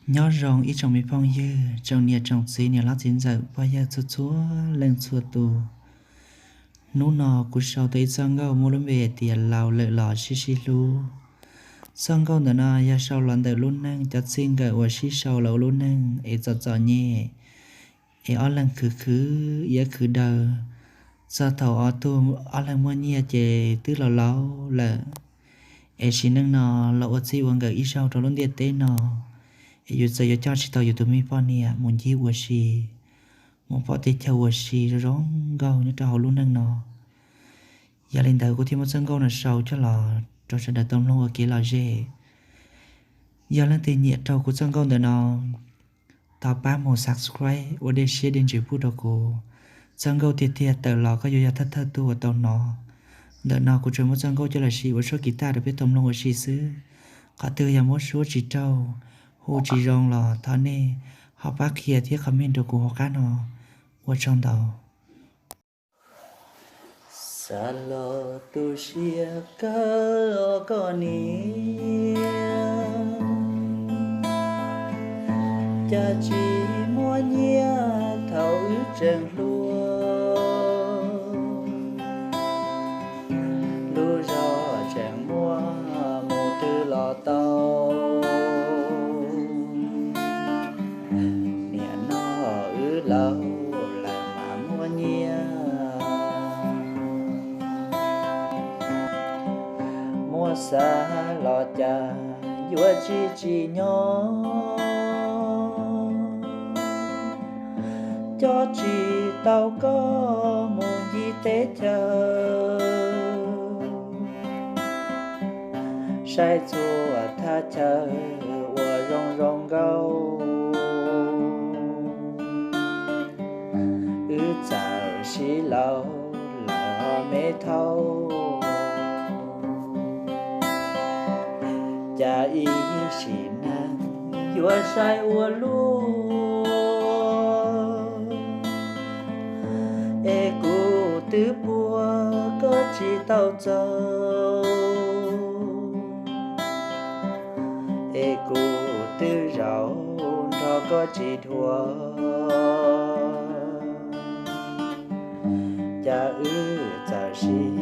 Nyob zoo ib tsoom me phooj ywg, tsoom niam tsoom txiv, niam hlob txiv ntxawm, pog yawg txhua txhua leej txhua tus. Hnub no kuv sau tau ib txoj nkauj muaj lub npe hais tias Laus lawm los sib sib hlub. Txoj nkauj ntawm no yog sau los ntawm lub neej cov txij nkawm uas sib sau los ua lub neej es txom txom nyem, es ob leeg khwv khwv iab khwv daw, txog thaum ob tug ob leeg muaj nyiaj ces twb laus laus lawm. Es sim neej no los ua txij ua nkawm ib zaug rau lub ntiaj teb no, es yus txawm yuav coj tsis tau yus tus me poj niam mus ncig ua si, mus pom teb chaws ua si zoo zoo nkauj nyob rau hauv lub neej no. Yog li ntawd kuv thiaj muab txoj nkauj no sau coj los rau sawv daws tau mloog ua kev lom zem. Yog leej twg nyiam rau kuv txoj nkauj ntawm no, thov pab mus subscribe ua dej siab dej ntsws pub rau kuv. Txoj nkauj tiag tiag tawm los koj yuav yog thawj thawj tug uas tau hnov. Ntawm no kuv tsuas muab txoj nkauj coj los siv ua suab kiv taj rau peb tau mloog ua si xwb. Qhov twg yog muab suab tsis raug, hu tsis zoo los thov nej ho pab qhia thiab comment rau kuv hauv qab no. Ua tsaug ntau. Xav los tu siab kawg os koj niam, cas tsis muaj nyiaj thaum wb tseem hluas, lub zog tseem muaj mus twg los tau. Nim no wb laus lawm mas muaj nyiaj, muab xav los cas yuav tsis tsim nyog, coj tsis tau koj mus ncig teb chaws, saib txhua thaj chaw uas zoo zoo nkauj. Wb txawm sib laus lawm os me thauj, cas ib sim neej yuav saib ua luaj, es kuv twb puag koj tsis tau txaus, es kuv twb zaum nrog koj tsis dhuav, cas wb txawm sib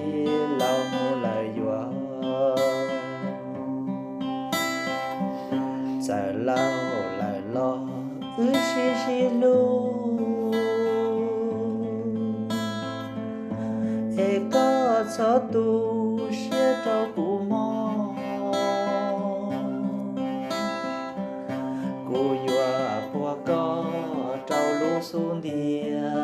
laus mus lawm yuav. Txawm laus lawm los wb sib sib hlub, es koj txhob tu siab rau kuv mog. Kuv yuav puag koj rau lub xub ntiag,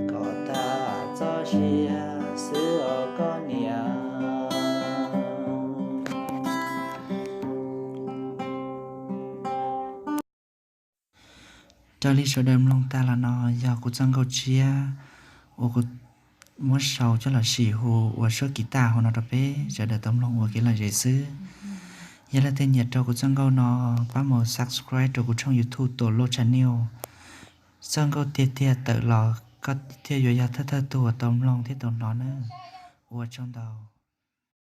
kom tag txoj sia xwb os koj niam. Raws li sawv daws mloog tag los no yog kuv txoj nkauj tshiab uas kuv muab sau coj los sim hu ua suab kiv taj hauv no rau peb sawv daws tau mloog ua kev lom zem xwb. Yog leej twg nyiam rau kuv txoj nkauj no, pab mus subscribe rau kuv tshooj YouTube Tuam Lauj Channel. Txoj nkauj tiag tiag tawm los koj thiaj yuav yog thawj thawj tug uas tau mloog thiab tau hnov nawb. Ua tsaug ntau.